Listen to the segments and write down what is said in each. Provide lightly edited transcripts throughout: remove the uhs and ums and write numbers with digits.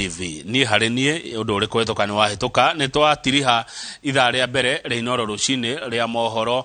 TV. Niĩ harĩ niĩ ũndũ ũrĩ kũhĩtũka nĩ wahĩtũka. Nĩ twatiriha ithaa rĩa mbere rĩa Inooro rũcinĩ rĩa mohoro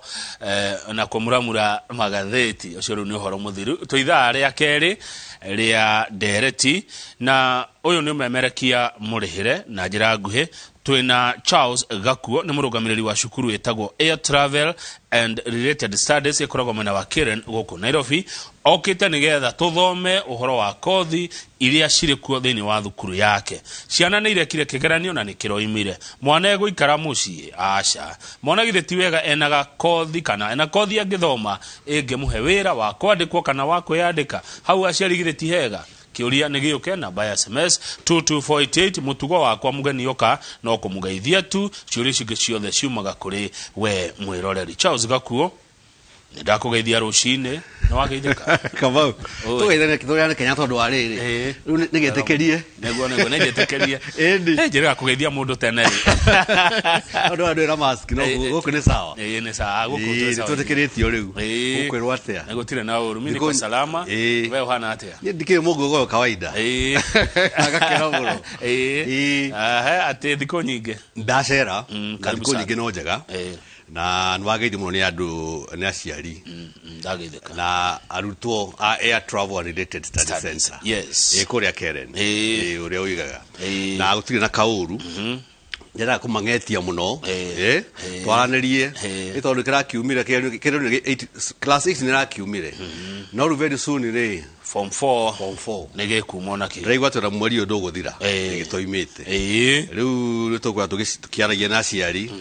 na kũmuramura magathĩti. Ũcio rĩu nĩ ũhoro mũthiru. Twĩ ithaa rĩa kerĩ rĩa ndereti na ũyũ nĩ ũmemerekia mũrĩhĩre na njĩra nguhĩ. Twĩna Charles Gakuo, nĩ mũrũgamĩrĩri wa cukuru ĩtagwo Air Travel and Related Studies, ĩkoragwo mwena wa Karen gũkũ Nairobi. Okĩte nĩgetha tũthome ũhoro wa kothi iria cirĩ kuo thĩinĩ wa thukuru yake. Ciana nĩ irekire kĩgeranio na nĩ kĩroimire. Mwana egũikara mũciĩ? Aca. Mwana githĩ ti wega ena gakothi kana ena kothi angĩthoma ĩngĩmũhe wĩra wa kwandĩkwo kana wa kwĩyandĩka? Hau aciari githĩ ti hega? Kĩũria nĩ gĩũke namba ya SMS 22488. Mũtugo wakwa mũgeni oka no kũmũgeithia tu, ciũria ici ingĩ ciothe ciumaga kũrĩ we mwĩroreri. Charles Gakuo, nĩ ndakũgeithia rũcinĩ, nĩ wageithĩka? Kamau. Oi. Tũgeithanie tũgeithanie Kenya tondũ wa rĩrĩ. Rĩu nĩgĩtĩkĩrie. Nĩguo nĩ njĩtĩkĩrie. Ĩni. Njĩrĩga kũgeithia mũndũ tene rĩ. Tondũ andũ ĩra mask no gũkũ nĩ sawa. Ĩĩ, nĩ sawa gũkũ twĩ Ĩĩ, sawa. nĩtwĩtĩkĩrĩtio rĩu. Ĩĩ. Ũkwĩrwo atĩa? Na gũtirĩ na ũru, mimi niko salama. Ĩĩ. We ũhana atĩa? Niĩ ndikĩrĩ mũgogoyo kawaida. Agakena mũno. Ĩĩ. Ahe, atĩ thikũ nyingĩ. Ndacera na Karibu thikũ sana. nyingĩ no njega. Na nĩwageithio mũno nĩ andũ, nĩ aciari Ndageithĩka. na arutwo a Air Travel and Related Study Studies. Center. Yes. Ĩ kũrĩa Karen. Ĩĩ. Ĩ ũrĩa ũigaga. Ĩĩ. Na gũtirĩ na kaũru. Nyendaga kũmang'etia mũno. Ĩĩ. Ĩ, twaranĩrie. Ĩĩ. Nĩ tondũ kĩrakiumire, kĩgeranio class 8 nĩrakiumire. No rĩu very soon rĩ, Form 4. Form 4. Nĩ gĩkuuma ona kĩo. Ndĩraigua atĩ ona mweri ũyũ ndũgũthira. Ĩĩ. Nĩgĩtoimĩte. Ĩĩ. Rĩu nĩtũgũkorwo tũkĩaragia na aciari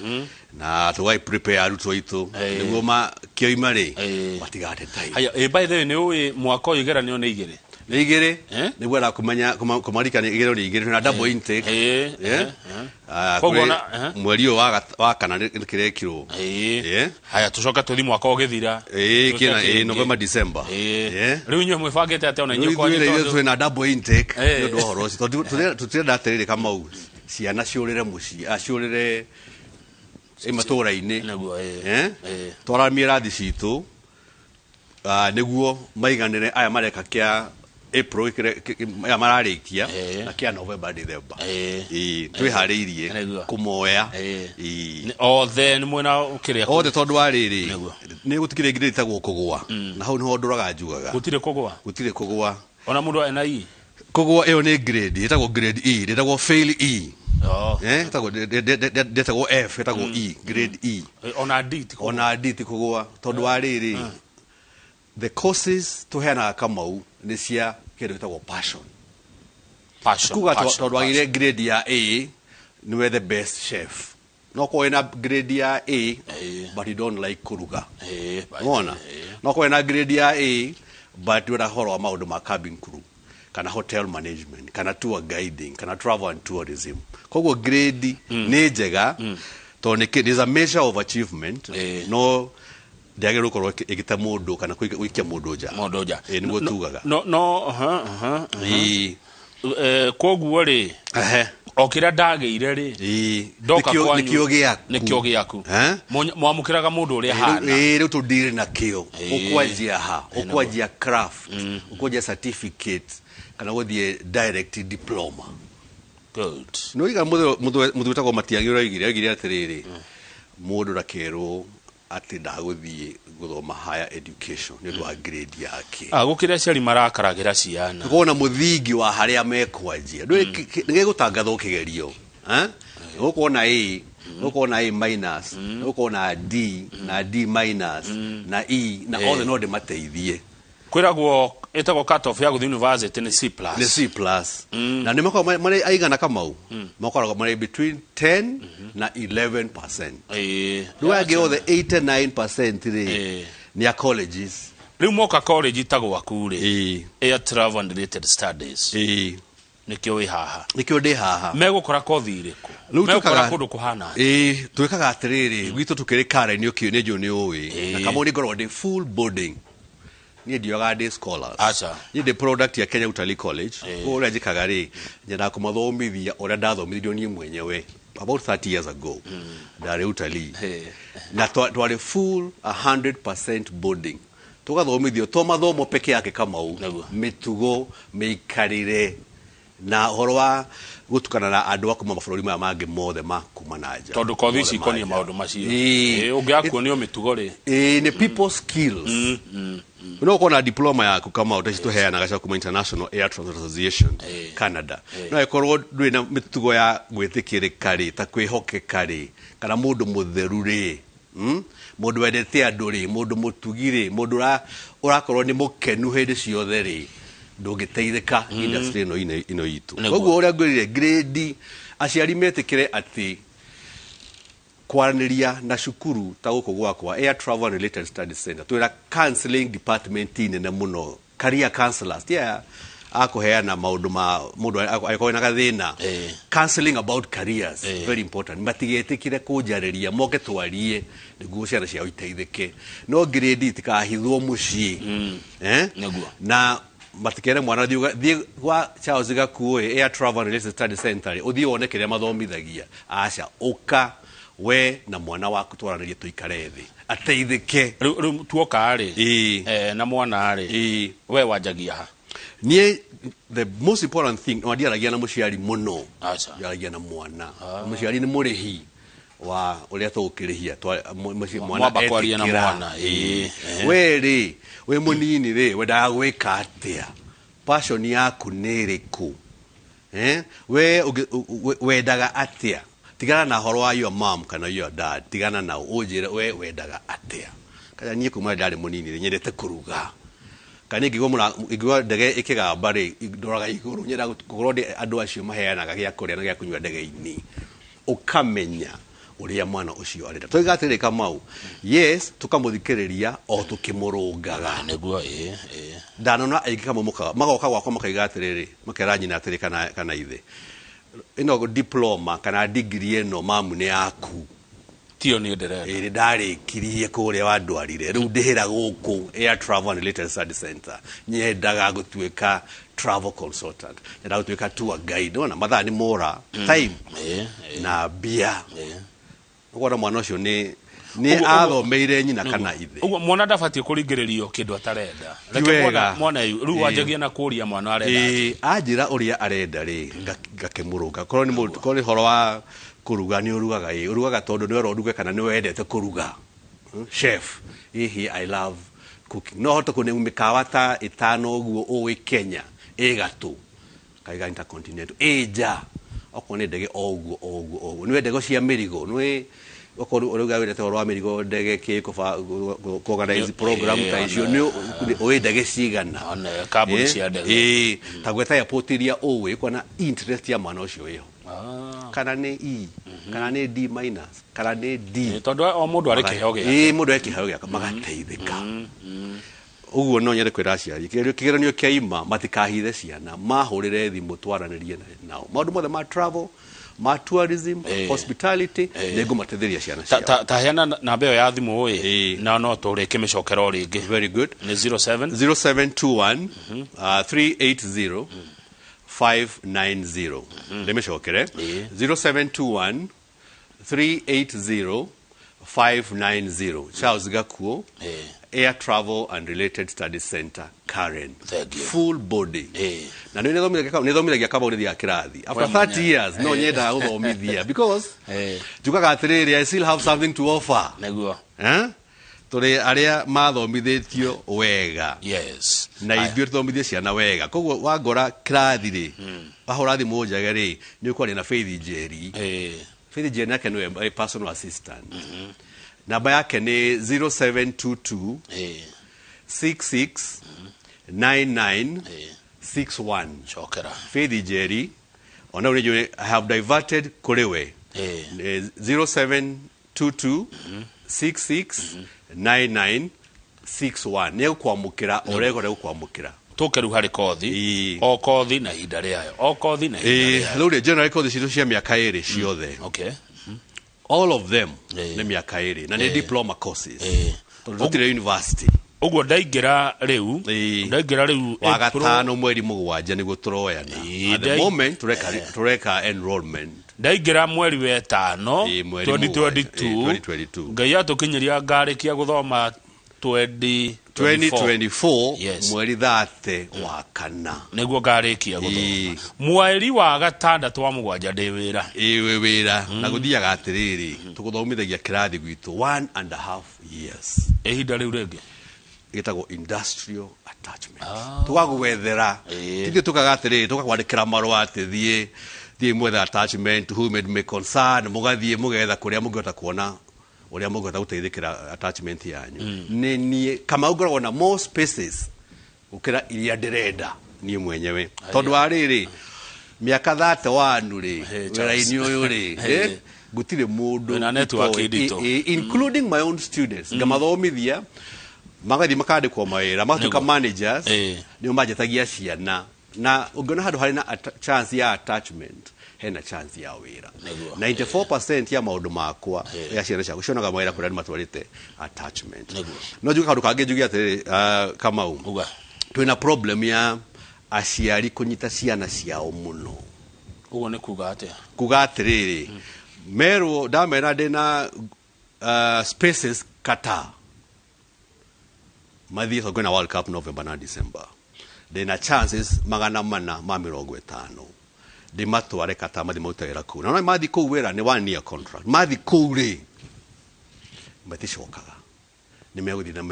na tũgai prepare arutwo aitũ Ĩĩ. nĩguo kĩoima rĩ Ĩĩ. matigate time. Haya, by the way, nĩ ũĩ mwaka ũyũ igeranio nĩ igĩrĩ? Nĩ igĩrĩ. Eh? Nĩguo enda kũmenya kũmarikania igeranio nĩ igĩrĩ na double intake. Eh, Eh? Ah, Koguo kũrĩ na. Mweri ũyũ wa kana nĩ kĩrekirwo. Ĩĩ. Haya, tũcoke tũthi mwaka ũgĩthira. Ĩĩ, Tũke kĩna kĩngĩ. November, December. Ĩĩ. Rĩu inyuĩ mwĩbangĩte atĩa ona Rĩu inyuĩ kwanyu ithuĩ rĩ, tondũ twĩna double intake Ĩĩ. nĩ ũndũ wa ũhoro ũcio tondũ tũtirenda atĩrĩrĩ, Kamau, ciana ciũrĩre mũciĩ, ciũrĩre matũũra-inĩ. Nĩguo, ĩĩ. Eh? Ĩĩ. Twaramie irathi citũ nĩguo maiganĩre aya mareka kĩa April aya mararĩkia Ĩĩ. na kĩa November, December. Ĩĩ. Ĩĩ, twĩharĩirie Nĩguo. kũmoya. Ĩĩ. Ĩĩ. Othe nĩ mwĩna kĩrĩa? Othe, tondũ wa rĩrĩ, Nĩguo. nĩ gũtikĩrĩ ngirĩ ĩtagwo kũgũa, na hau nĩho ndũraga njugaga. Gũtirĩ kũgũa? Gũtirĩ kũgũa. Ona mũndũ ena E? Kũgũa ĩyo nĩ grade ĩtagwo grade E, ĩtagwo fail E. Oh. Eh, ĩtagwo ndĩtagwo F, ĩtagwo E, grade E. Ona D ti kũgũa? Ona D ti kũgũa, tondũ wa rĩrĩ, the courses tũheanaga, Kamau, nĩ cia kĩndũ gĩtagwo passion. Passion. Kuga passion, tondũ wagire grade ya A nĩwe the best chef, no korwo wĩna grade ya A but you don't like kũruga. Ĩĩ, Wona, no korwo wĩna grade ya A but wĩna ũhoro wa maũndũ ma cabin crew kana hotel management kana tour guiding kana travel and tourism. Koguo grade nĩ njega tondũ there's a measure of achievement, no ndĩagĩrĩirwo gũkorwo ĩgĩte mũndũ kana gũikia mũndũ nja. Mũndũ nja. Ĩĩ, nĩguo tugaga. No aha, aha, aha. Ĩĩ. Koguo rĩ, o kĩrĩa ndagĩire rĩ, ndoka kwanyu Nĩkĩo gĩaku. Nĩkĩo gĩaku. Eh? Mwamũkĩraga mũndũ ũrĩa hana. Ĩĩ, rĩu tũndire nakĩo. Ũkwanjia ha? Ũkwanjia craft, ũkwanjia certificate kana gũthiĩ direct diploma? Good. Nĩ oiga mũthuri wĩtagwo Matiang'i ũroigire, oigire atĩrĩrĩ, mũndũ ndakerwo atĩ ndagũthiĩ gũthoma higher education nĩ ũndũ wa grade yake. Ah, gũkĩrĩ aciari marakaragĩra ciana. Tũkorwo na mũthingi wa harĩa mekwanjia. Ndũĩ nĩ gĩgũtangathwo kĩgerio. Eh? Gũkorwo na A, gũkorwo na A minus, gũkorwo na D na D minus na E na othe no ndĩmateithie. Kwĩragwo ĩtagwo cut off ya gũthiĩ university nĩ C plus. Nĩ C plus, na nĩ makoragwo marĩ aigana, Kamau? Makoragwo marĩ between 10 na 11%. Rĩu angĩ othe 89% rĩ, nĩ a colleges. Rĩu moka college ta gwaku rĩ, Air Travel and Related Studies, nĩkĩo wĩ haha? Nĩkĩo ndĩ haha. Megũkora kothi irĩkũ? Rĩu Megũkora twĩkaga kũndũ kũhana atĩa? Ĩĩ, twĩkaga atĩrĩrĩ, gwitũ tũkĩrĩ Karen, nĩ ũkĩ nĩ njũĩ nĩ ũĩ na Kamau nĩ ngoragwo ndĩ full boarding, niĩ ndioyaga day scholars. Aca. Niĩ ndĩ product ya Kenya Utalii College. Koguo ũrĩa njĩkaga rĩ, nyendaga kũmathomithia ũrĩa ndathomithirio niĩ mwenyewe about 30 years ago, ndarĩ utalii. Na twarĩ full 100% boarding, tũgathomithio to mathomo peke yake, Kamau. Nĩguo. Mĩtugo, mĩikarĩre. Na ũhoro wa gũtukana na andũ a kuma mabũrũri maya mangĩ mothe ma kuma na nja. Tondũ kothi ici Mothe ma ikoniĩ nja. maũndũ macio. Ĩĩ. Ĩĩ, ũngĩakuonio mĩtugo rĩ. Ĩĩ, nĩ people skills. No ũkorwo na diploma yaku kama ũtaci tũheanaga cia kuma International Air Transport Association Canada, no ĩkorwo ndũrĩ na mĩtugo ya gwĩtĩkĩrĩka rĩ, ta kwĩhokeka rĩ, kana mũndũ mũtheru rĩ, Mũndũ wendete andũ rĩ, mũndũ mũtugi rĩ, mũndũ ũrakorwo nĩ mũkenu hĩndĩ ciothe rĩ, ndũngĩteithĩka industry ĩno ĩno itũ. Koguo ũrĩa ngwĩrire, grade, aciari metĩkĩre atĩ kwaranĩria na cukuru ta gũkũ gwakwa Air Travel and Related Studies Center, twĩna counseling department nene mũno, career counselors, ti aya a kũheana maũndũ ma mũndũ angĩkorwo ena gathĩna. Counseling about careers, very important. Matigetĩkĩre kũnjarĩria, moke twarie nĩguo ciana ciao iteithĩke. No grade itikahithwo mũciĩ. Na matikere mwana thiĩ gwa Charles Gakuo Air Travel and Related Studies Center rĩ, ũthiĩ wone kĩrĩa mathomithagia. Aca, ũka we na mwana waku twaranĩrie, tũikare thĩ ateithĩke. Rĩu tuoka rĩ, na mwana rĩ, we wanjagia ha? Niĩ the most important thing, no ndiaragia na mũciari mũno. Aca. Ndiaragia na mwana. Mũciari nĩ mũrĩhi wa ũrĩa tũgũkĩrĩhia. Mwana Mwamba kwaria na etĩkĩra. mwana. We rĩ, wĩ mũnini rĩ, wendaga gwĩka atĩa? Passion yaku nĩ ĩrĩkũ? We wendaga atĩa? Tigana na horo wa your mom kana your dad, tigana nao, ũnjĩre we wendaga atĩa. Kana niĩ kuma ndarĩ mũnini rĩ, nyendete kũruga. Kana ingĩigua ndege ĩkĩgamba rĩ, ndoraga igũrũ, nyendaga gũkorwo ndĩ andũ acio maheanaga gĩa kũrĩa na gĩa kũnyua ndege-inĩ. Ũkamenya ũrĩa mwana ũcio arenda. Tũiga atĩrĩrĩ Kamau, yes, tũkamũthikĩrĩria o tũkĩmũrũngaga. Nĩguo, ĩĩ. Ndanona aingĩ Kamau magoka gwakwa makaiga atĩrĩrĩ, makera nyina atĩrĩ kana ithe, ĩno diploma kana degree ĩno mamu nĩ yaku. Tio niĩ ndĩrenda. Ĩĩ, ndarĩkirie kũrĩa wandwarire, rĩu ndĩhĩra gũkũ Air Travel and Related Studies Center. Nyendaga gũtuĩka travel consultant, nyendaga gũtuĩka tour guide. Nĩwona mathaa nĩ mora, time na mbia. Ũkona mwana ũcio nĩ athomeire nyina kana ithe. Ũguo mwana ndabatiĩ kũringĩrĩrio kĩndũ atarenda. Ti Reke wega. mwana rĩu wanjagia na kũria mwana arenda atĩa. Ĩĩ, anjĩra ũrĩa arenda rĩ, ngakĩmũrũnga. Korwo nĩ mũndũ, korwo nĩ ũhoro wa kũruga, nĩ ũrugaga, ĩĩ, ũrugaga tondũ nĩ werwo ũruge kana nĩ wendete kũruga. Chef, hihi I love cooking. No hote kũnemu mĩkawa ta ĩtano ũguo ũĩ Kenya, ĩ gatũ, kaiga intercontinental, ĩ nja, okorwo nĩ ndege o ũguo, o ũguo, o ũguo. Nĩ ndege cia mĩrigo, nĩ okorwo ũrauga wendete ũhoro wa mĩrigo, ndege kĩ, kũ organize program ta icio, nĩ ũĩ ndege cigana. One, kambuni cia ndege. Ta gweta airport iria ũĩ, ũkona interest ya mwana ũcio ĩho. Kana nĩ E, kana nĩ D minus, kana nĩ D. Tondũ o mũndũ arĩ kĩheo gĩake. Ĩĩ, mũndũ arĩ kĩheo gĩake, magateithĩka. Ũguo no nyende kwĩra aciari, kĩgeranio kĩa ima matikahithe ciana, mahũrĩre thimũ twaranĩrie nao. Maũndũ mothe ma travel, ma tourism, hospitality, nĩ ngũmateithĩrĩria ciana ciao. Ta heana namba ĩyo ya thimũ ĩ, na no tũrĩkĩmĩcokera o rĩngĩ. Very good. Nĩ 07 0721, 380 590. Ndĩmĩcokere. 0721 380 590. Charles Gakuo, Air Travel and Related Studies Center, Karen. Thank you. Full body. Na nĩ nĩthomithagia Kamau nĩ thiaga kĩrathi. After We 30 mwenyewe. years, no nyendaga gũthomithia because njugaga atĩrĩrĩ, I still have something to offer. Nĩguo. Tũrĩ arĩa mathomithĩtio wega. Na ithuĩ tũthomithie ciana wega. Koguo wangora kĩrathi rĩ, wahũra thimũ njage rĩ, nĩ ũkwaria na Faith Njeri. Faith Njeri nake nĩwe personal assistant. Namba yake nĩ 0722 66 99 61. Cokera. Faith Njeri, ona rĩu nĩ I have diverted kũrĩ we. 0722 66 99 61. Nĩ egũkwamũkĩra, ũrĩa egũkwenda gũkwamũkĩra. Tũke rĩu harĩ kothi. O kothi na ihinda rĩayo. O kothi na ihinda rĩayo. Rĩu rĩ, general kothi citũ cia mĩaka ĩrĩ ciothe. All of them nĩ mĩaka ĩrĩ na nĩ diploma courses. Tondũ tũtirĩ university. Ũguo ndaingĩra rĩu, ndaingĩra rĩu Wa April. gatano mweri mũgwanja nĩguo tũroyana. At the moment tũreka enrollment. Ndaingĩra mweri wetano Mweri mũgwanja. 2022. 2022. Ngai atũkinyĩria ngarĩkia gũthoma 20 2024. Yes. Mweri 30 wa kana. Nĩguo ngarĩkia gũthoma. Ĩĩ. Mweri wa gatandatũ wa mũgwanja ndĩ wĩra. Ĩĩ, wĩra na gũthiaga atĩrĩrĩ, tũgũthomithagia kĩrathi gwitũ 1.5 years. Ihinda rĩu rĩngĩ Gĩtagwo industrial attachment. Tũgagwethera. Ĩĩ. Tithuĩ tũkaga atĩrĩrĩ, tũkakwandĩkĩra marũa atĩ thiĩ mwethe attachment, to whom it may concern, mũgathiĩ mũgetha kũrĩa mũngĩhota kuona ũrĩa mũngĩhota gũteithĩkĩra attachment yanyu. Nĩ niĩ Kamau ngoragwo na more spaces gũkĩra iria ndĩrenda niĩ mwenyewe, tondũ wa rĩrĩ, mĩaka 31 rĩ, Hey, Charles. wĩra-inĩ ũyũ rĩ, Hey. gũtirĩ mũndũ Wĩna network itoĩ. nditũ. Including my own students, ngamathomithia, magathiĩ makandĩkwo mawĩra, magatuĩka Nĩguo. managers. Nĩo manjĩtagia ciana, na ũngĩona handũ harĩ na chance ya attachment, hena chance ya wĩra. 94% ya maũndũ makwa ya ciana ciakwa cionaga mawĩra kũrĩa nĩmatwarĩte attachment. No njuge kaũndũ kangĩ, njuge atĩrĩrĩ, Kamau, Uga. Twĩna problem ya aciari kũnyita ciana ciao mũno. Ũguo nĩ kuga atĩa? Kuga atĩrĩrĩ, merwo ndamera ndĩna spaces Qatar mathiĩ, tondũ kwĩna World Cup November na December, ndĩna chances 450 ndĩmatware Qatar, mathiĩ marute wĩra kũu. Na no mathiĩ kũu wĩra nĩ one year contract. Mathiĩ kũu rĩ, maticokaga, nĩ megũthiĩ na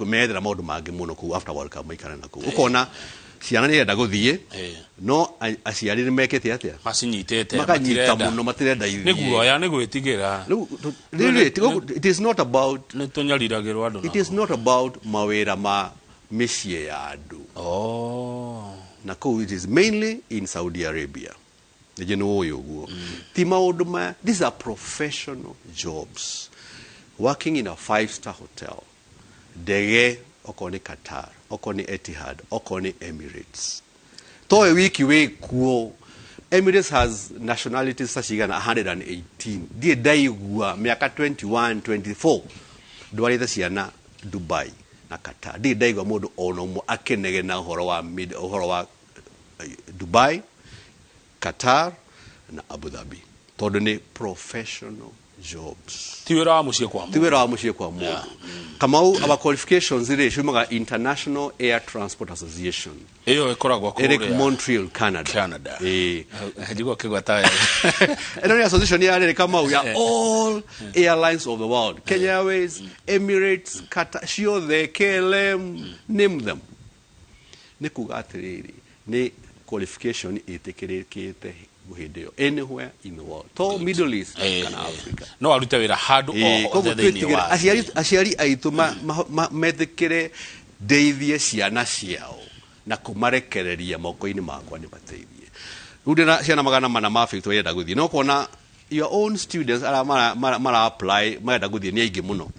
methera maũndũ mangĩ mũno kũu. After World Cup maikare na kũu, ũkona ciana nĩ irenda gũthiĩ, no aciari nĩ mekĩte atĩa? Macinyitĩte. Makanyita matirenda. Mũno, matirenda ithiĩ. Nĩ guoya, nĩ gwĩtigĩra. Rĩu rĩrĩ, it is not about Nĩ tũnyariragĩrwo andũ. It is not about mawĩra ma mĩciĩ ya andũ. Na kũu it is mainly in Saudi Arabia, nĩnjĩ nĩ ũĩ ũguo ti maũndũ ma, these are professional jobs, working in a five star hotel, ndege, okorwo nĩ Qatar, okorwo nĩ Etihad, okorwo nĩ Emirates, toĩ wiki wĩ kuo. Emirates has nationalities ta cigana 118. Ndiĩ ndaigua mĩaka 21 24 ndwarĩte ciana Dubai na Qatar, ndirĩ ndaigua mũndũ ona ũmwe akĩnegena ũhoro wa ũhoro wa Dubai, Qatar na Abu Dhabi, tondũ nĩ professional jobs. Ti wĩra wa mũciĩ kwa Ti mũndũ. Wĩra wa mũciĩ kwa mũndũ. Kamau, our qualifications rĩ ciumaga International Air Transport Association. Ĩyo ĩkoragwo Eric kũrĩa Montreal, Canada. Canada. Ĩĩ. Njigua kĩgwata wega. Ĩno nĩ association ya rĩrĩ, Kamau, ya all airlines of the world, Kenya Airways, Emirates, Qatar, ciothe, KLM, name them. Nĩ kuga atĩrĩrĩ, nĩ qualification ĩtĩkĩrĩkĩte hĩndĩ ĩyo anywhere in the world, to Middle East kana Africa. No arute wĩra handũ o Koguo hothe thĩinĩ twĩtigĩre wa aciari aitũ metĩkĩre ndeithie ciana ciao na kũmarekereria moko-inĩ makwa nĩ mateithie. Rĩu ndĩna ciana 450 irenda gũthiĩ, no kuona your own students arĩa mara apply marenda gũthiĩ nĩ aingĩ mũno,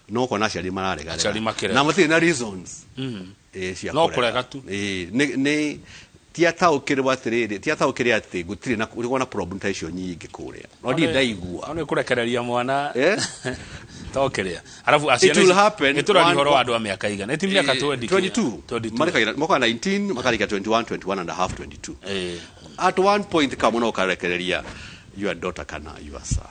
no kuona aciari mararega. Aciari makĩrega. Na matirĩ na reasons cia No kũrega tu. Nĩ ti ataũkĩrwo atĩrĩrĩ, ti ataũkĩre atĩ gũtirĩ na gũtirĩ na problem ta icio nyingĩ kũrĩa, no ndirĩ ndaigua. No nĩ kũrekereria mwana. Eh? To kĩrĩa arabu It will happen nĩ tũraria ũhoro wa andũ a mĩaka igana, ĩti mĩaka 20? 22. 22. Marekagira mwaka 19 makarika 21, 21 and a half, 22. At one point kamwe no ũkarekereria your daughter kana your son,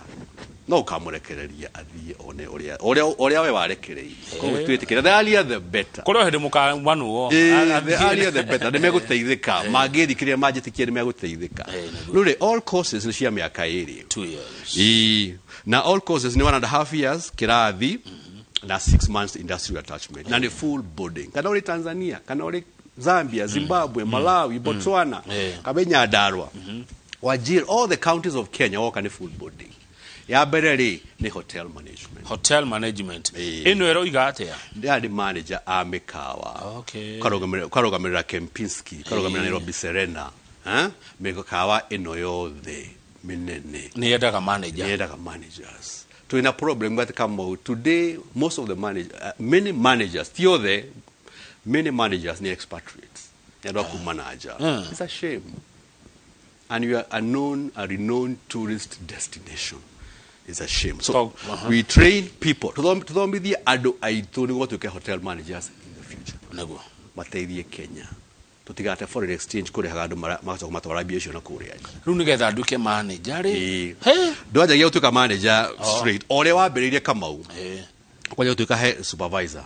no ũkamũrekereria athiĩ one ũrĩa we warekereirie. Koguo twĩtĩkĩre, the earlier the better. Kũrĩ o hĩndĩ mũkamanwo. The earlier the better. Nĩ megũteithĩka mangĩthikĩrĩria, manjĩtĩkie, nĩ megũteithĩka. Nĩguo. Rĩu rĩ, all courses nĩ cia mĩaka 2. 2 years. Ĩĩ. Na all courses nĩ 1.5 years kĩrathi na 6 months industrial attachment, na nĩ full boarding, kana ũrĩ Tanzania, kana ũrĩ Zambia, Zimbabwe, Malawi, Botswana, kana Nyandarua, Wajir, all the counties of Kenya, woka nĩ full boarding. Ya mbere rĩ, nĩ hotel management. Hotel management. Ĩno ĩroiga atĩa? Ndĩarĩ manager a mĩkawa. Ũkarũgamĩrĩra Kempinski, ũkarũgamĩrĩra Nairobi Serena, eh? Mĩkawa ĩno yothe mĩnene. Nĩ yendaga manager. Yendaga managers. Twina problem that come out today, most of the manage, many managers, ti othe, many managers ni expatriates, nĩ andũ a kuma na nja. It's a shame, and you are a known, a renowned tourist destination. It's a shame. So we train people, tuthomithie andũ aitũ nĩguo matuĩke hotel managers in the future, mateithie Kenya, tutigate foreign exchange kũrĩhaga andũ magacoka matwara mbia icio na kũrĩa nja. Rĩu nĩgetha nduĩke manager rĩ? Ĩĩ. He. Ndwanjagia gũtuĩka manager straight o ũrĩa wambĩrĩirie, Kamau. Kwanja ũtuĩka he supervisor,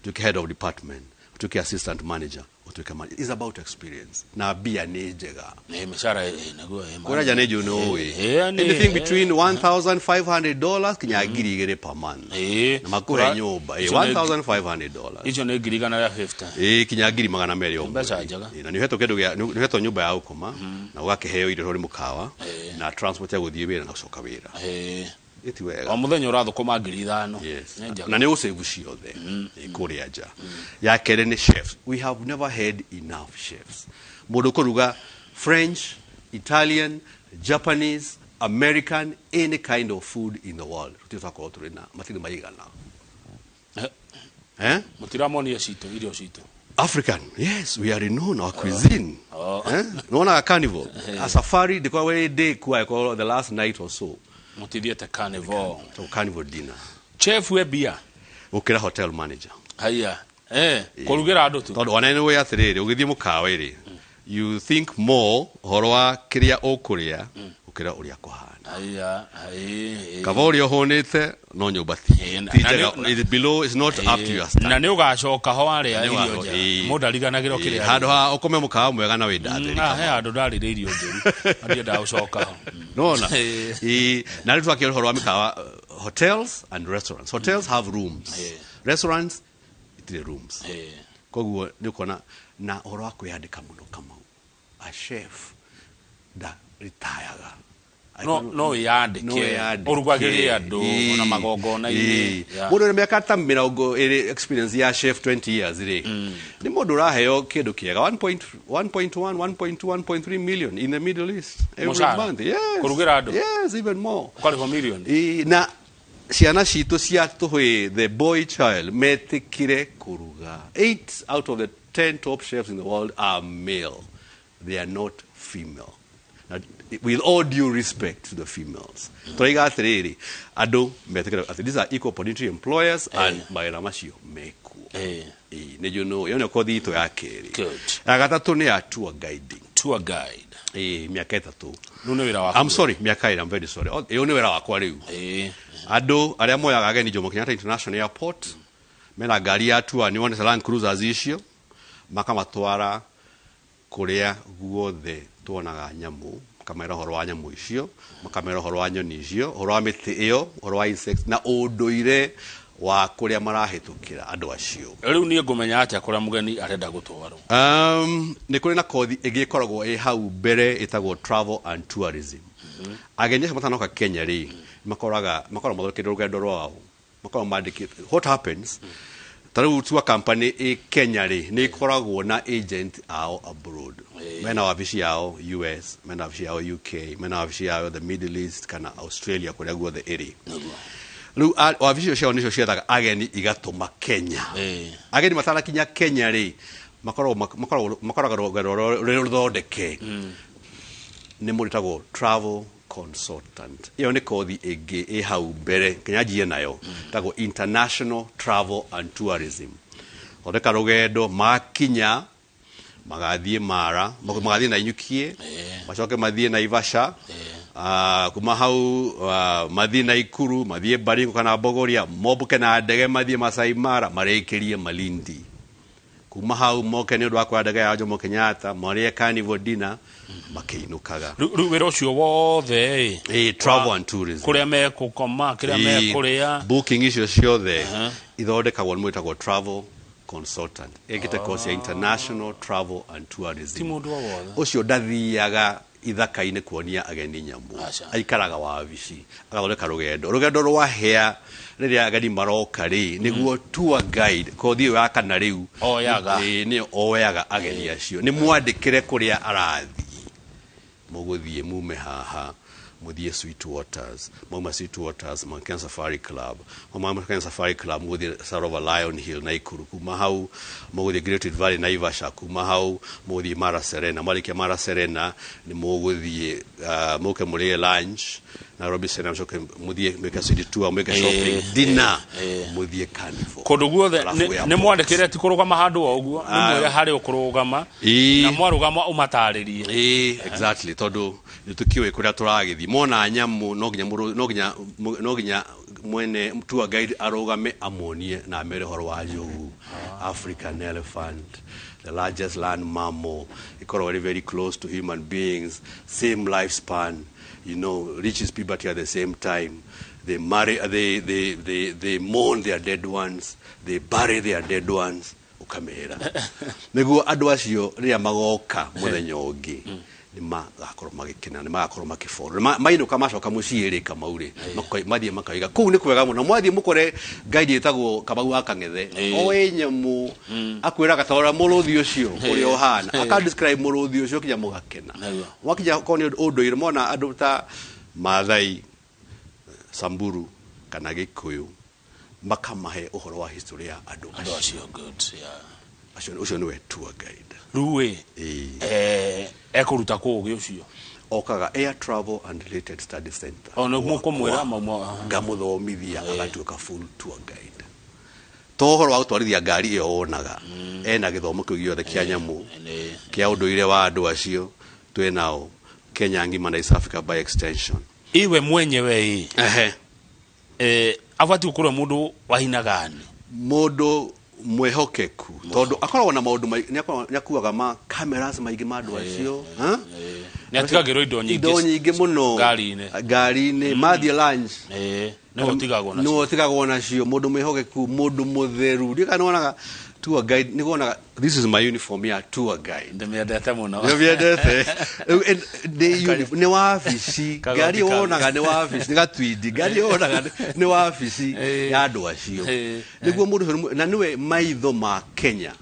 ũtuĩke head of department, ũtuĩke assistant manager, ũtuĩke manager. It's about experience na mbia nĩ njega. Nĩ mĩcara naguo Kũrĩa nja nĩ njũĩ nĩ ũĩ. Nĩ Anything between $1500 kinya 2000 per month. Na makũhe nyũmba Icio $1500. Icio nĩ 150,000. Ĩ, kinya 200,000 o Mbeca mweri. njega. Ĩ, na nĩ ũhetwo kĩndũ gĩa nĩ ũhetwo nyũmba ya gũkoma na ũgakĩheo irio tondũ nĩ mũkawa na transport ya gũthiĩ wĩra na gũcoka wĩra. Ĩ, ti wega? O mũthenya ũrathũkũma 5,000. Yes. Nĩ njega. Na nĩ ũsave ciothe kũrĩa nja. Ya kerĩ nĩ chefs. We have never had enough chefs. Mũndũ kũruga French, Italian, Japanese, American, any kind of food in the world, tũtirĩ twakorwo tũrĩ na matirĩ maigana. Eh? Mũtiramonia citũ irio citũ. African, yes, we are renowned, our cuisine. Oh. Eh? Nĩwonaga carnival, a safari ndĩkoragwo ĩ day kuo, ĩkoragwo the last night or so. Mũtithiĩte carnival? So carnival dinner. Chef we mbia? Gũkĩra hotel manager. Haiya, kũrugĩra andũ tu? Tondũ ona nĩ ũĩ atĩrĩrĩ, ũgĩthiĩ mũkawa rĩ, you think more ũhoro wa kĩrĩa ũkũrĩa gũkĩra ũrĩa kũhana. Haiya. Kaba ũrĩa ũhũnĩte no nyũmba ti ti na njega, na is below, is not up to your Na standard. nĩ ũgacoka ho warĩa Na nĩ irio njega. Mũndũ ariganagĩra kĩrĩa Handũ ha ũkome mũkawa mwega na wĩ ndatheri. Ah, he handũ ndarĩire irio njũru na ndiendaga gũcoka ho. Nona na rĩu twakĩra ũhoro wa mĩkawa, hotels and restaurants. Hotels have rooms, restaurants itirĩ rooms. Koguo nĩ ũkuona na ũhoro wa kwĩyandĩka mũno, Kamau, a chef ndaritayaga. No wĩyandĩke. No wĩyandĩke. Ũrugagĩre andũ ona magongona-inĩ. Mũndũ wĩna mĩaka ta 20 experience ya chef, 20 years rĩ, nĩ mũndũ ũraheo kĩndũ kĩega 1.1, 1.2, 1.3 million in the Middle East every Mũcara? month. Yes. Kũrugĩra andũ? Yes, even more. Ũkarĩhwo mirioni. Ĩ, na ciana citũ cia tũhĩ, the boy child, metĩkire kũruga. 8 out of the 10 top chefs in the world are male, they are not female. Now, with all due respect to the females, tũraiga atĩrĩrĩ, andũ metĩkire atĩ these are equal opportunity employers and mawĩra macio mekuo. Ĩ, nĩ njũĩ ĩyo nĩyo kothi itũ ya kerĩ. Good. Ya gatatũ nĩ ya tour guiding. Tour guide. Ĩ, mĩaka 3. Rĩu nĩ wĩra waku? I'm sorry, mĩaka 2. I'm very sorry. Oh, ĩyo nĩ wĩra wakwa rĩu. Andũ arĩa moyaga ageni Jomo Kenyatta International Airport mena ngari ya tour, nĩ wonete Land Cruisers icio, makamatwara kũrĩa guothe tuonaga nyamũ, makamera ũhoro wa nyamũ icio, makamera ũhoro wa nyoni icio, ũhoro wa mĩtĩ ĩyo, ũhoro wa insects na ũndũire wa kũrĩa marahĩtũkĩra andũ acio. Rĩu niĩ ngũmenya atĩa kũrĩa mũgeni arenda gũtwarwo? Nĩ kũrĩ na kothi ĩngĩ ĩkoragwo ĩ hau mbere ĩtagwo travel and tourism. Ageni acio matanoka Kenya rĩ, makoragwo mathondekeirwo rũgendo rwao, makoragwo mandĩkĩtwo. What happens, ta rĩu tour company ĩ Kenya rĩ, nĩ ĩkoragwo na agent ao abroad, mena wabici yao US, mena wabici yao UK, mena wabici yao the Middle East kana Australia, kũrĩa guothe ĩrĩ. Rĩu wabici icio ciao nĩcio ciethaga ageni igatũma Kenya. Ageni matanakinya Kenya rĩ, makoragwo rũgendo rũrĩ rũthondeke nĩ mũndũ ĩtagwo travel consultant. Ĩyo nĩ kothi ĩngĩ ĩ hau mbere Kenya njie nayo, ĩtagwo international travel and tourism. Thondeka rũgendo, makinya magathiĩ Mara, magathiĩ Nanyukie, macoke mathiĩ Naivasha. Kuma hau mathiĩ Naikuru, mathiĩ Baringo kana Bogoria, mombũke na ndege mathiĩ Masai Mara, marĩkĩrie Malindi. Kuma hau moke nĩ ũndũ wa kuoya ndege ya Jomo Kenyatta, marĩe carnival dinner makĩinũkaga. Rĩu wĩra ũcio wothe ĩ? Travel and tourism. Kũrĩa mekũkoma, kĩrĩa mekũrĩa. Booking icio ciothe ithondekagwo nĩ mũndũ wĩtagwo travel consultant ekĩte course ya international travel and tourism. Ti mũndũ o wothe. Ũcio ndathiaga ithaka-inĩ kuonia ageni nyamũ. Aca. Aikaraga wabici agathondeka rũgendo rwahĩa rĩrĩa ageni maroka rĩ, nĩguo tour guide kothi ĩyo ya kana rĩu Oyaga. Ĩ, nĩyo oyaga ageni acio, nĩ mwandĩkĩre kũrĩa arathiĩ. Mũgũthiĩ mume haha mũthiĩ Sweet Waters, mauma Sweet Waters Mount Kenya Safari Club, mauma Mount Kenya Safari Club mũgũthiĩ Sarova Lion Hill Naikuru, kuma hau mũgũthiĩ Great Rift Valley Naivasha, kuma hau mũgũthiĩ Mara Serena, mwarĩkia Mara Serena nĩ mũgũthiĩ mũke mũrĩe lunch Nairobi Serena, mũcoke mũthiĩ mwĩke city tour, mwĩke shopping, dinner, mũthiĩ carnival. Kũndũ guothe. Alafu airport. Nĩ mwandĩkĩre, ti kũrũgama handũ o ũguo, nĩ mwĩre harĩa ũkũrũgama na mwarũgama ũmatarĩrie. Exactly. Tondũ nĩ tũkĩũĩ kũrĩa tũragĩthiĩ. Mona nyamũ no nginya no nginya mwene tour guide arũgame amuonie na amere ũhoro wa njogu, African elephant, the largest land mammal, ĩkoragwo ĩrĩ very close to human beings, same lifespan, reaches puberty at the same time. They marry, they mourn their dead ones, they bury their dead ones. Ũkamera nĩguo andũ acio rĩrĩa magoka mũthenya ũngĩ nĩ magakorwo magĩkena, nĩ magakorwo makĩboro mainũka macoka mũciĩ rĩ, Kamau rĩ, mathiĩ makaiga kũu nĩ kwega mũno. Mwathiĩ mũkore guide ĩtagwo Kamau wa Kang'ethe, oĩ nyamũ, akwĩraga ta ũrĩa mũrũthi ũcio ũrĩa ũhana, aka describe mũrũthi ũcio kinya mũgakena. Mwakinya korwo nĩ ũndũire, mona andũ ta Maathai, Samburu kana Gĩkũyũ, makamahe ũhoro wa history ya andũ andũ acio. Good, yeah. Acio. Ũcio nĩwe tour guide. Rĩu ĩ, Ĩĩ. Ekũruta kũ ũgĩ ũcio? Okaga Air Travel and Related Study Center. O nĩ mũkũmwĩra mauma? Ngamũthomithia agatuĩka full tour guide, to ũhoro wa gũtwarithia ngari ĩyo wonaga, ena gĩthomo kĩu gĩothe kĩa nyamũ, kĩa ũndũire wa andũ acio twĩ nao Kenya ng'ima na East Africa by extension. Iwe mwenyewe ĩ, abatiĩ gũkorwo mũndũ wa aina gani? Mũndũ mwĩhokeku, tondũ akoragwo na maũndũ nĩ akuaga ma cameras maingĩ ma andũ acio. Ha? Nĩ atigagĩrwo indo nyingĩ. Indo nyingĩ mũno. Ngari-inĩ. Ngari-inĩ mathiĩ lunch. Nĩwe ũtigagwo nacio. Nĩwe ũtigagwo nacio. Mũndũ mwĩhokeku, mũndũ mũtheru. Ndiũĩ kana nĩwonaga tour guide, nĩwonaga this is my uniform ya tour guide. Ndĩmĩendete mũno. Nĩũmĩendete? Rĩu, nĩ wabici Kagoti ngari ĩyo wonaga nĩ wabici, nĩ gatwindi ngari ĩyo wonaga nĩ wabici ya andũ acio. Nĩguo mũndũ ũcio na nĩwe maitho ma Kenya.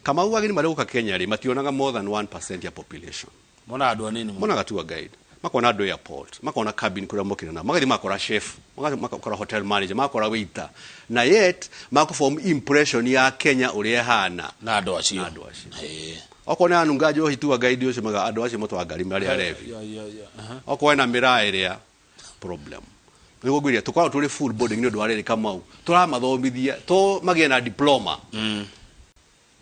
Kamau, ageni marĩa gũka Kenya rĩ, mationaga more than 1% ya population. Mona andũ anini mũno. Monaga tour guide, makona andũ airport, makona cabin kũrĩa mokire nao, magathiĩ makora chef, magathiĩ makora hotel manager, makora waiter, na yet makũform impression ya Kenya ũrĩa ĩhana na andũ acio. Na andũ acio. Okorwo nĩ anunga njohi, tour guide ũcio maugaga andũ acio matwara ngari marĩ arebi. Okorwo ena mĩraa ĩrĩa problem, nĩguo ngwĩrire tũkoragwo tũrĩ full boarding nĩ ũndũ wa rĩrĩ, Kamau, tũramathomithia to magĩe na diploma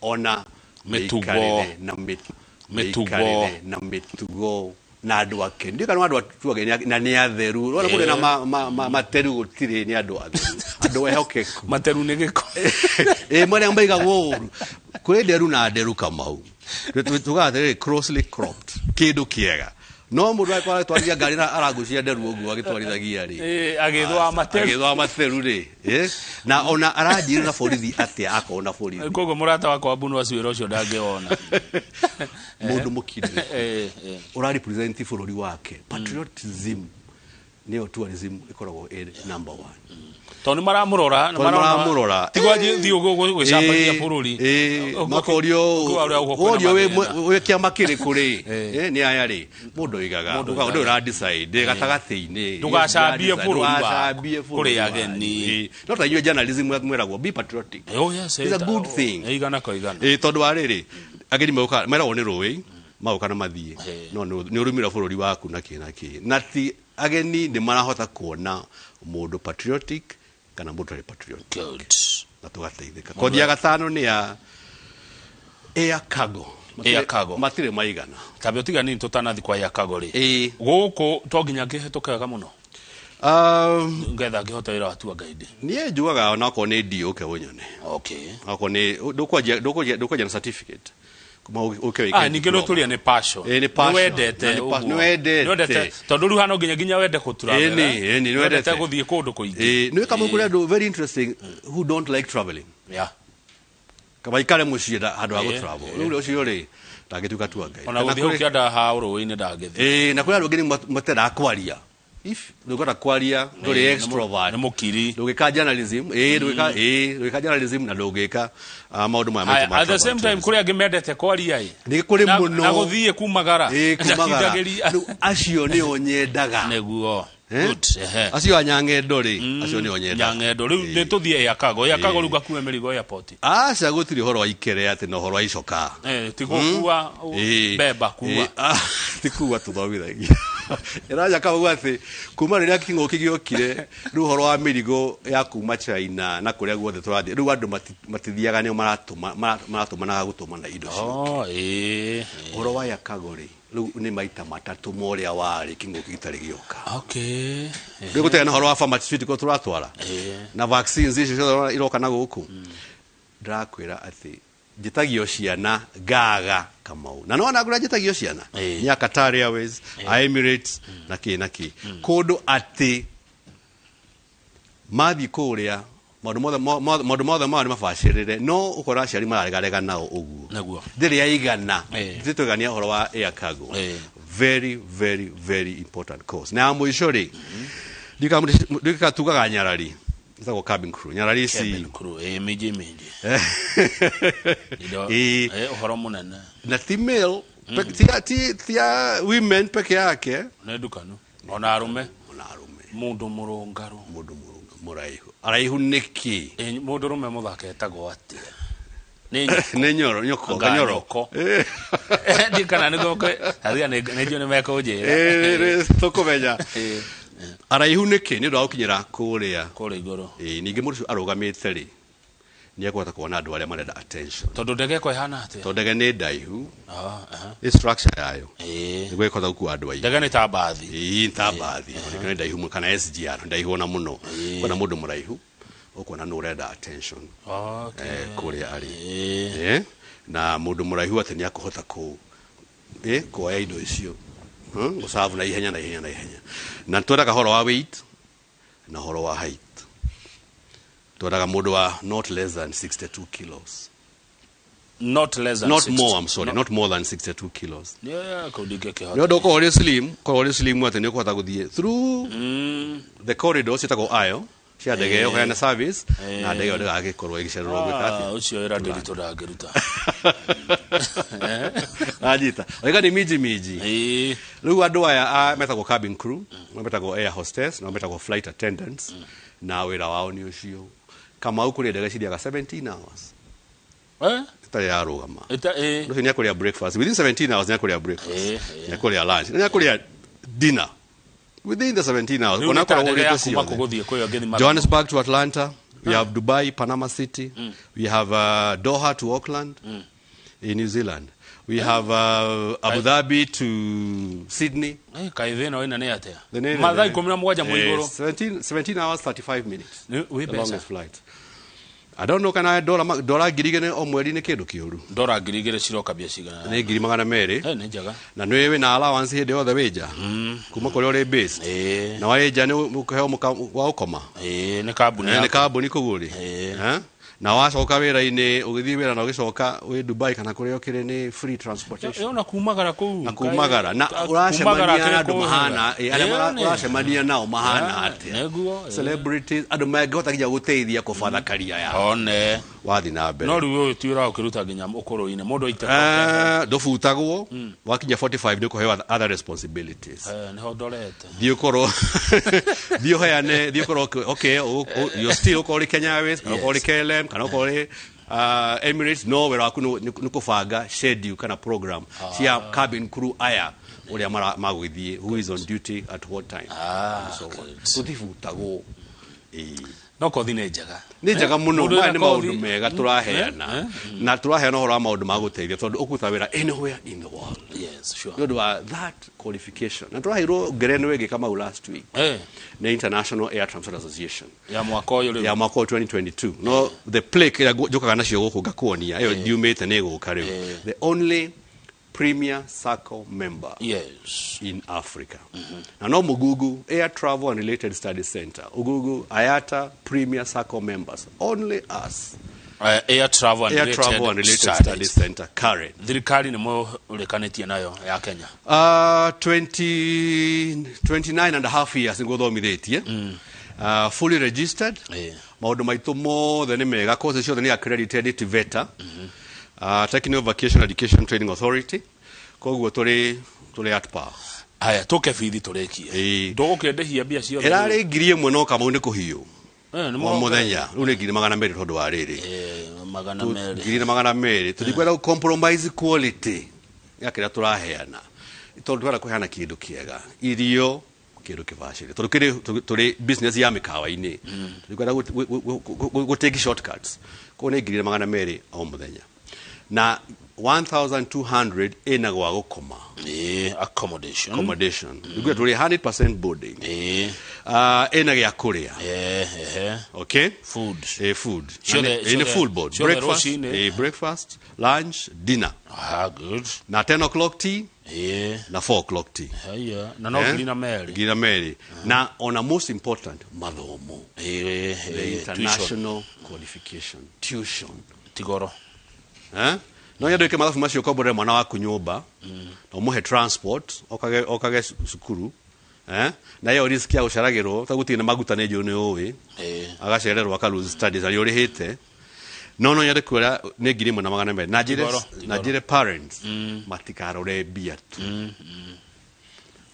ona Mĩtugo. mĩikarĩre na Mĩtugo. mĩikarĩre na mĩtugo na andũ ake. Ndiũĩ kana andũ atuage na nĩ atheru. Ũrona kũrĩ na materu gũtirĩ, nĩ andũ atheru, andũ ehokeku. Materu nĩ gĩko. Ĩ, marĩa maigagwo ũru kũrĩ nderu na nderu, Kamau. Tugaga atĩrĩrĩ, closely cropped, kĩndũ kĩega, no mũndũ angĩkorwo agĩtwarithia ngari na aragucia nderu ũguo agĩtwarithagia rĩ, Agĩthũa materu. Agĩthũa materu rĩ, na ona aranjĩra na borithi atĩa akorwo na borithi. Koguo mũrata wakwa wa Bunu acio wĩra ũcio ndangĩwona. Mũndũ mũkindĩrĩku ũra represent bũrũri wake. Patriotism nĩyo tourism ĩkoragwo ĩrĩ number one. Tondũ nĩ maramũrora. Tondũ nĩ maramũrora. Tigwa thiĩ ũguo gwĩcambagia bũrũri. Makorio Ũguo ũguo kwĩna worio wĩ mathĩna. wĩ kĩama kĩrĩkũ rĩ, nĩ aya rĩ, mũndũ oigaga Mũndũ ũndũ oigaga. ũra decide gatagatĩ-inĩ. Ndũgacambie bũrũri waku Ndũgacambie bũrũri kũrĩ wanyu. ageni. No ta inyuĩ journalism mwĩragwo be patriotic. Oh, yes, It's a good thing. Igana kwa igana. Tondũ wa rĩrĩ, ageni moka meragwo nĩ rũĩ magoka na mathiĩ, no nĩ ũrumĩra bũrũri waku na kĩ na kĩ, na ti ageni nĩ marahota kuona mũndũ patriotic kana mũndũ ũtarĩ patriotic. Good. Na tũgateithĩka. Kothi ya gatano nĩ ya air cargo. Air cargo. Matirĩ maigana. Tambe ũtiga nini tũtanathi kwa ya cargo rĩ, gũkũ to nginya ngĩhetũke wega mũno ngetha ngĩhota wĩra wa tour guide? Niĩ njugaga onakorwo nĩ ndi ũke ũnyone. Okorwo nĩ ndũkwanjia na certificate kuma ũke wĩke Ah, ningĩ diploma. nĩ ũtũria nĩ passion. Ĩ, nĩ passion. Nĩ wendete Na nĩ ũguo. nĩ wendete. Nĩ wendete tondũ rĩu hano nginya wende gũtravel. Ĩni, ĩni, nĩ wendete wendete. gũthiĩ kũndũ kũingĩ. Ĩ, nĩ kama kũrĩ andũ very interesting who don't like traveling, kaba ikare mũciĩ handũ ha gũtravel. Rĩu ũcio rĩ, ndangĩtuĩka tour guide. Ona Kana gũthiĩ hau kĩanda ha rũĩ-inĩ ndangĩthiĩ. Ĩ, na kũrĩ andũ angĩ nĩ matendaga kwaria. If ndũngĩhota kwaria, ndũrĩ extrovert, nĩ mũkiri. Ndũngĩka journalism, ĩ, ndũngĩka, ĩ, ndũngĩka journalism na ndũngĩka maũndũ maya Haya, maitũ ma at the travel same and time tourism. kũrĩ angĩ mendete kwaria ĩ. Nĩ kũrĩ mũno. Na gũthiĩ kumagara. Ĩ, kumagara. Ndakindagĩria. Rĩu acio nĩo nyendaga. Nĩguo. Eh? Good, ehe. Acio a nyang'endo rĩ, acio nĩo nyendaga. Nyang'endo rĩu nĩ tũthiĩ air cargo. Air cargo rĩu ngakue mĩrigo airport? Aca, gũtirĩ ũhoro wa ikere atĩ na ũhoro wa icoka. Ti gũkua mbemba kua. Ti kuua tũthomithagia ĩraja kauga atĩ kuma rĩrĩa kĩng'ũki gĩokire, rĩu ũhoro wa mĩrigo ya kuma China na kũrĩa guothe tũrathiĩ, rĩu andũ matithiaga, nĩo maratũmanaga gũtũmana indo cio. Oh, ĩ. Ũhoro wa yakago rĩ, Rĩu nĩ maita matatũ ma ũrĩa warĩ kĩng'ũki gĩtarĩ gĩoka. Rĩu gũtarĩ na ũhoro wa pharmaceutical tũratwara na vaccines icio ciothe iroka na gũkũ, ndĩrakwĩra atĩ njĩtagio ciana ngaga Kamau, na nona kũrĩa njĩtagio ciana nĩ a Qatar Airways, a Emirates na kĩ na kĩ, kũndũ atĩ mathiĩ kũrĩa maũndũ mothe mao nĩ mabacĩrĩre, no ũkora aciari mararegarega nao ũguo. Ndĩrĩ yaigana. Ndĩtũigania ũhoro wa air cargo. Very very very important course. Na ya mũico rĩ, ndika tugaga nyarari, ĩtagwo cabin crew, nyarari ici. Cabin crew, minji minji. Ũhoro mũnene. Na ti male ti a women peke yake. Nĩ ndukanu ona arũme. Ona arũme. Mũndũ mũrũngarũ. Mũndũ mũrũnga mũraihu, araihu nĩkĩ? Mũndũ rũme mũthaka etagwo atĩa? Nĩ nĩ nyoro nyoko. Anga kanyoro. Nyoko. Ndi kana nĩguo athia nĩ njũĩ nĩ mekũnjĩra. Tũkũmenya araihu nĩkĩ nĩ ũndũ wa gũkinyĩra kũrĩa kũrĩa igũrũ. Ningĩ mũndũ ũcio arũgamĩte rĩ, nĩ ekũhota kuona andũ arĩa marenda attention. Tondũ ndege ĩko ĩhana atĩa? Tondũ ndege nĩ ndaihu. Ah, aha. Nĩ structure yayo nĩguo ĩkũhota gũkua andũ aingĩ. Ndege nĩ ta mbathi. Ta mbathi. Nĩ ndaihu mũno, kana SGR nĩ ndaihu ona mũno. Kuona mũndũ mũraihu ũkuona nĩ ũrenda attention kũrĩa arĩ. Na mũndũ mũraihu atĩ nĩ akũhota kũ kuoya indo icio, gũcabu na ihenya na ihenya na ihenya. Na twendaga horo wa weight na horo wa height. Twendaga mũndũ wa not less than 62 kilos. Not less than Not 60. more, I'm sorry, not more than 62 kilos. Yeah, kũu ndingĩkĩhota. Nĩ ũndũ ũkorwo ũrĩ slim, korwo ũrĩ slim atĩ nĩ ũkũhota gũthiĩ through the corridor ciĩtagwo aisle cia ndege ĩyo kũheana service, na ndege ĩyo ndĩgagĩkorwo ĩgĩcererwo gwĩka Ah, atĩa. Ũcio wĩra ndĩritũ ndangĩruta. Anyita oiga nĩ minji minji. Rĩu andũ aya metagwo cabin crew, metagwo air hostess na metagwo flight attendants, na wĩra wao nĩ ũcio. Kamau, kũrĩ ndege cithiaga 17 hours ĩtarĩ yarũgama. Ũcio nĩ akũrĩa breakfast within 17 hours, nĩ akũrĩa breakfast, nĩ akũrĩa lunch, nĩ akũrĩa dinner within the 17 hours. Rĩu nĩ ta Onakorwo ndege ya ũrĩte kuma ciothe. kũ gũthiĩ kũrĩa ũngĩthima? Johannesburg to Atlanta, we have Dubai, Panama City, we have Doha to Auckland in New Zealand. We have Abu Dhabi to Sydney. Kaĩ thĩna wĩna nĩ atĩa? The name- Mathaa 17 mwĩ igũrũ. 17 hours 35 minutes. Wĩ The mbeca. longest flight. I don't know kana dola 2,000 o mweri nĩ kĩndũ kĩũru. Ndora 2,000 ciroka mbia cigana? Nĩ 200,000. Nĩ njega. Na nĩ wĩna allowance hĩndĩ yothe wĩ nja. Kuma kũrĩa ũrĩ based. Na warĩ nja nĩ ũkũheo mũka wa gũkoma. Nĩ kambuni Nĩ yaku. kambuni kũguo rĩ. Eh? Na wacoka wĩra-inĩ, ũgĩthiĩ wĩra na ũgĩcoka wĩ Dubai kana kũrĩa ũkĩrĩ, nĩ free transportation. Ona kumagara kũu. Na kumagara na ũracemania na andũ mahana arĩa ũracemania nao mahana atĩa? Nĩguo. Celebrities, andũ mangĩhota nginya gũteithia kũbatha career yao One. wathiĩ na mbere. No rĩu ũyũ ti ũra ũkĩruta nginya ũkũrũ-inĩ mũndũ aite. Ndũbutagwo wakinya 45, nĩ ũkũheo other responsibilities. Nĩho ndorete. Thiĩ ũkorwo, thiĩ ũheane, thiĩ ũkorwo okay, you're still ũkorwo ũrĩ Kenya Airways kana ũkorwo ũrĩ KLM kana ũkorwo ũrĩ Emirates, no wĩra waku nĩ kũbanga schedule kana program cia cabin crew aya ũrĩa magũgĩthiĩ, who is on duty at what time and so on. Tũtibutagwo. Ĩĩ. No kothi nĩ njega. Nĩ njega mũno. Mũndũ Maya wĩna nĩ kothi- maũndũ mega tũraheana, na tũraheana ũhoro wa maũndũ ma gũteithia, tondũ ũkũruta wĩra anywhere in the world nĩ ũndũ wa that qualification. Na tũraheirwo ngerenwa ĩngĩ, Kamau, last week nĩ International Air Transport Association. Ya mwaka ũyũ rĩu? Ya mwaka ũyũ 2022. No the plaque ĩrĩa njũkaga nacio gũkũ ngakuonia, ĩyo ndiumĩte, nĩ ĩgũka rĩu. The only Premier Circle member in Africa. Na no Mugugu Air Travel and Related Studies Center, Ugugu IATA Premier Circle members, only us. Air Travel and Air Related Travel and Related Studies. Studies Center, Karen. Thirikari nĩ mũrĩkanĩtie nayo ya Kenya? 20, 29 and a half years nĩguo fully registered. Maũndũ maitũ mothe nĩ mega, courses ciothe nĩ accredited nĩ TVETA, Technical Vocational Education Training Authority, koguo tũrĩ at par. Haya, tũke bithi tũrĩkie. Ndũgũkĩndĩhia mbia ciothe? Ĩrarĩ 1,000, no Kamau nĩ kũhiũ. Nĩ O mũrongo- mũthenya rĩu nĩ 1,200 tondũ wa rĩrĩ. 200. 1,200. Tũtikwenda gũ compromise quality ya kĩrĩa tũraheana, tondũ twenda kũheana kĩndũ kĩega, irio kĩndũ kĩbacĩrĩ, tondũ kĩrĩ tũrĩ business ya mĩkawa-inĩ, tũtikwenda gũ take shortcuts. Koguo nĩ 1,200 o mũthenya. Na 1200 ĩna gwa gũkoma. Accommodation. Accommodation. Nĩguo tũrĩ 100% boarding. Ĩna gĩa kũrĩa. Okay. Food. Food. Ciothe- Ĩna ciothe- full board. ciothe Breakfast, rũcinĩ. Breakfast, lunch, dinner. Ah, good. Na 10 o'clock tea na 4 o'clock tea. Haya. Na no ngiri na merĩ. Ngiri na merĩ. Na ona most important, mathomo. The Tuition. international qualification, tuition. Ti goro. Eh? No nyende wĩke mathabu macio ũkomborere mwana waku nyũmba na ũmũhe transport okage cukuru, eh? Na ĩyo risk ya gũceragĩrwo ta gũtirĩ na maguta nĩ njũĩ nĩ ũĩ, agacererwo aka lose studies arĩa ũrĩhĩte. No nyende kwĩra nĩ 1,200 na njĩre Tigoro, na tigoro. njĩre parents matikarore mbia tu,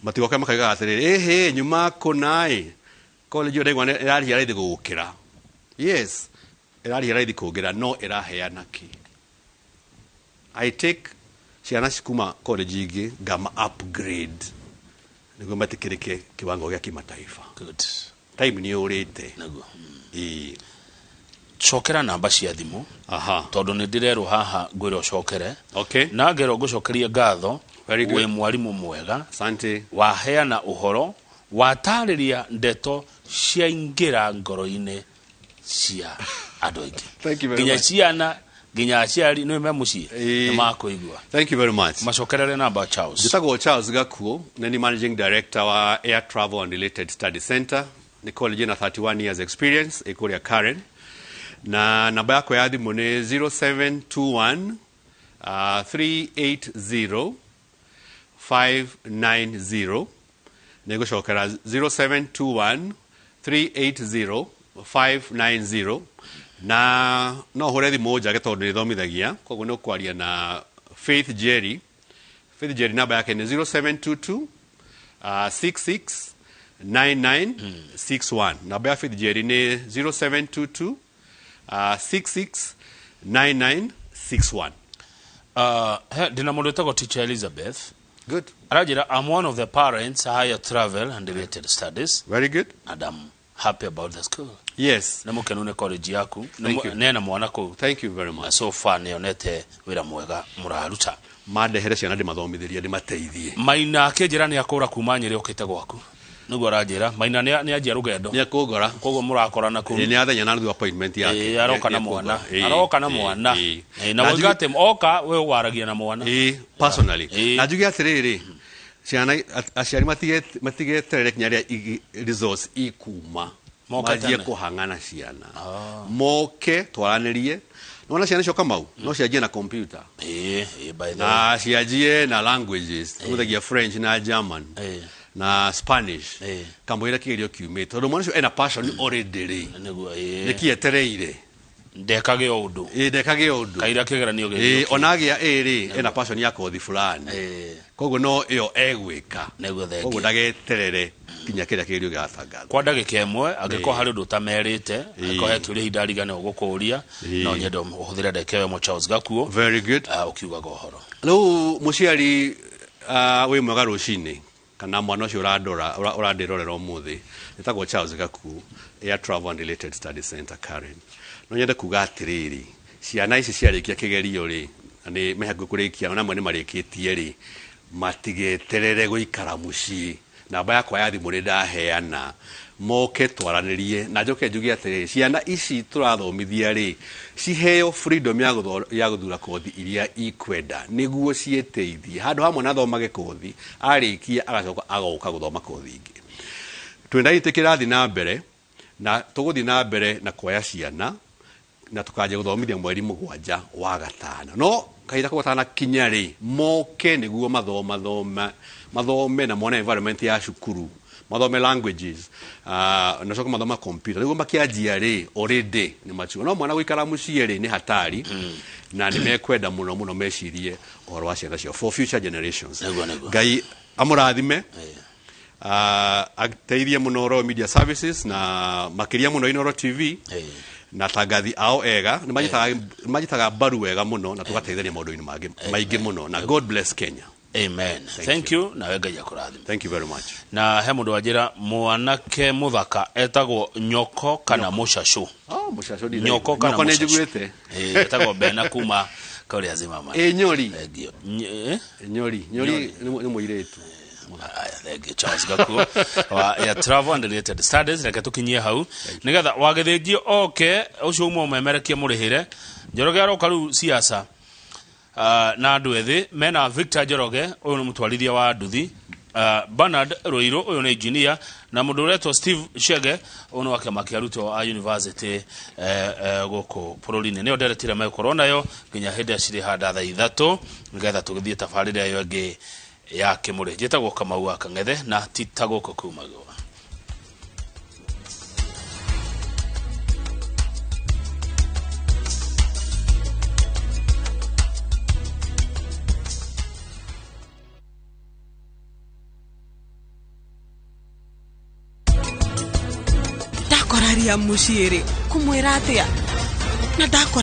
matigoke makaigaga atĩrĩrĩ, ĩhĩ nyuma kũna ĩ college ĩyo ndaigua ĩrarĩhia raithi gũgũkĩra. Yes, ĩrarĩhia raithi kũngĩra, no ĩraheana kĩ? I take ciana kuma college ingĩ ngama upgrade nĩguo matikĩrĩke kiwango gĩa kimataifa. Good. Time nĩ ũrĩte. Naguo. Ĩĩ. Cokera namba cia thimũ. Tondũ nĩ ndĩrerwo haha ngwĩra ũcokere. Na ngerwo ngũcokerie ngatho. Very good. Wĩ mwarimũ mwega. Asante. Waheana ũhoro, watarĩria ndeto ciaingĩra ngoro-inĩ cia andũ aingĩ. Thank you very nginya much. Ciana nginya aciari nĩ me mũciĩ Ĩĩ. nĩ makũigua. Thank you very much. Macokerere namba, Charles. Njĩtagwo Charles Gakuo, na ni managing director wa Air Travel and Related Study Center. Nĩ college ĩna 31 years experience ĩkũrĩa Karen, na namba yakwa ya thimũ nĩ 0721 380 590. Nĩ ngũcokera, 0721 380 590. Na no hũre thimũ njage tondũ nĩ thomithagia, koguo nĩ ũkwaria na Faith Jerry. Faith Jerry namba yake nĩ 0722 66 9961. Namba ya Faith Jerry nĩ 0722 66 9961. Ndĩna mũndũ wĩtagwo Teacher Elizabeth. Good. Aranjĩra, "I'm one of the parents Higher Travel and Related Studies Very good. and I'm happy about the school." Nĩ mũkenu nĩ college yaku. Thank you. Nena mwana kũu. Thank you very much. Na so far nĩonete wĩra mwega mũraruta. Mandehere ciana ndĩmathomithĩrie, ndĩmateithie. Maina akĩnjĩra nĩ akũra kuma Nyĩrĩ okĩte gwaku, nĩguo aranjĩra Maina nĩ anjia rũgendo. Nĩ akũngora. Koguo mũrakorana kũu. Ĩ, nĩ athenya na nuthu appointment yake. Ĩ, aroka na Nĩ mwana. akũngora. Ĩ, Aroka na ĩ, mwana. ĩ. Ĩ, na Na woiga atĩ oka we waragia na mwana. Ĩ, personally. Ĩ. Na njuge atĩrĩrĩ, ciana aciari matigeterere kinya rĩrĩa results ikuma Moke manjie tene. kũhang'ana ciana. Moke twaranĩrie. Nĩwona ciana icio Kamau no cianjie na computer Ĩ, by the way. Na cianjie na languages, tũmũthagia French na German na Spanish kamũira kĩgerio kiumĩte, tondũ mwana ũcio ena passion already rĩ. Nĩguo, ĩ. Nĩkĩetereire. Ndekage o ũndũ. Ĩ, ndekage ũndũ. Kaira kĩgeranio Ĩ, gĩgĩũkĩte. ona agĩa ĩ rĩ, ena passion ya kothi fulani, koguo no ĩyo egwĩka. Nĩguo, thengiũ. Koguo ndageterere kinya kĩrĩa kĩgerio gĩgatangathwo. Kwa ndagĩka ĩmwe, angĩkorwo harĩ ũndũ ũtamerĩte, angĩkorwo he kĩũria ihinda rigana ũgũkũria, no nyende ũhũthĩre ndagĩka ĩyo ĩmwe, Charles Gakuo. Very good. Ũkiugaga ũhoro. Rĩu mũciari, wĩ mwega rũcinĩ, kana mwana ũcio ũrandora ũrandĩrorera ũmũthĩ, ĩtagwo Charles Gakuo, Air Travel and Related Study Center, Karen. No nyende kuga atĩrĩrĩ, ciana ici ciarĩkia kĩgerio rĩ, na nĩ me hakuhĩ kũrĩkia, ona amwe nĩ marĩkĩtie rĩ, matigeterere gũikara mũciĩ. Namba yakwa ya thimũ nĩ ndaheana, moke twaranĩrie. Na njoke njuge atĩrĩrĩ, ciana ici tũrathomithia rĩ, ciheo freedom ya gũthura kothi iria ikwenda nĩguo ciĩteithie, handũ hamwe na thomage kothi, arĩkia agacoka agoka gũthoma kothi ingĩ. Twenda itĩ kĩrathiĩ na mbere na tũgũthiĩ na mbere na kuoya ciana na tukanjia gũthomithia mweri 7 wa gatano. No kahinda kau gatanakinya rĩ, moke nĩguo mathoma mathome na mone environment ya cukuru, mathome languages, na coke mathome computer, nĩguo makĩanjia rĩ already nĩ mature. No mwana gũikara mũciĩ rĩ nĩ hatari, na nĩ mekwenda mũno mũno mecirie ũhoro wa ciana ciao for future generations. Nĩguo, nĩguo. Ngai amũrathime, ateithie mũno Royal Media Services na makĩria mũno Inooro TV na tangathi ao ega nĩ manyitaga mbaru wega mũno na tũgateithania maũndũ-inĩ mangĩ maingĩ mũno, na God bless Kenya. Amen, thank you. Nawe Ngai akũrathime. Thank you very much. Na he mũndũ wanjĩra mwanake mũthaka etagwo nyoko kana mũcacũ. Oh, mũcaco. Nyoko kana Nyoko nĩ mũcacũ. njiguĩte. Ĩ, etagwo Bena kuma Kũrĩa Zimmerman. Ĩ Nyori. Thank you. Nyori, Nyori nĩ mũirĩtu. Aya, thank you Charles Gakuo wa ya Travel and Related Studies. Reke tukinyie hau nigetha wagĩthĩnjio oke ũcio umwe ũmemerekie mũrĩhĩre. Njoroge aroka rĩu siasa na andũ ethĩ mena Victor Njoroge, ũyũ nĩ mũtwarithia wa nduthi, Bernard Ruiru, ũyũ nĩ engineer, na mũndũ ũretwo Steve Shege, ũyũ nĩ wa kĩama kĩa arutwo a university gũkũ bũrũri-inĩ. Nĩyo nderetire megũkorwo nayo nginya hĩndĩ ĩrĩa cirĩhanda thaa 3, nĩgetha tũgĩthiĩ tabarĩra ĩyo ĩngĩ ya kĩmũrĩ. Njĩtagwo Kamau wa Kang'ethe na ti ta gũkũ kumagwo. Ndakoraria muciĩ rĩ, kũmwĩra atĩa na ndakora.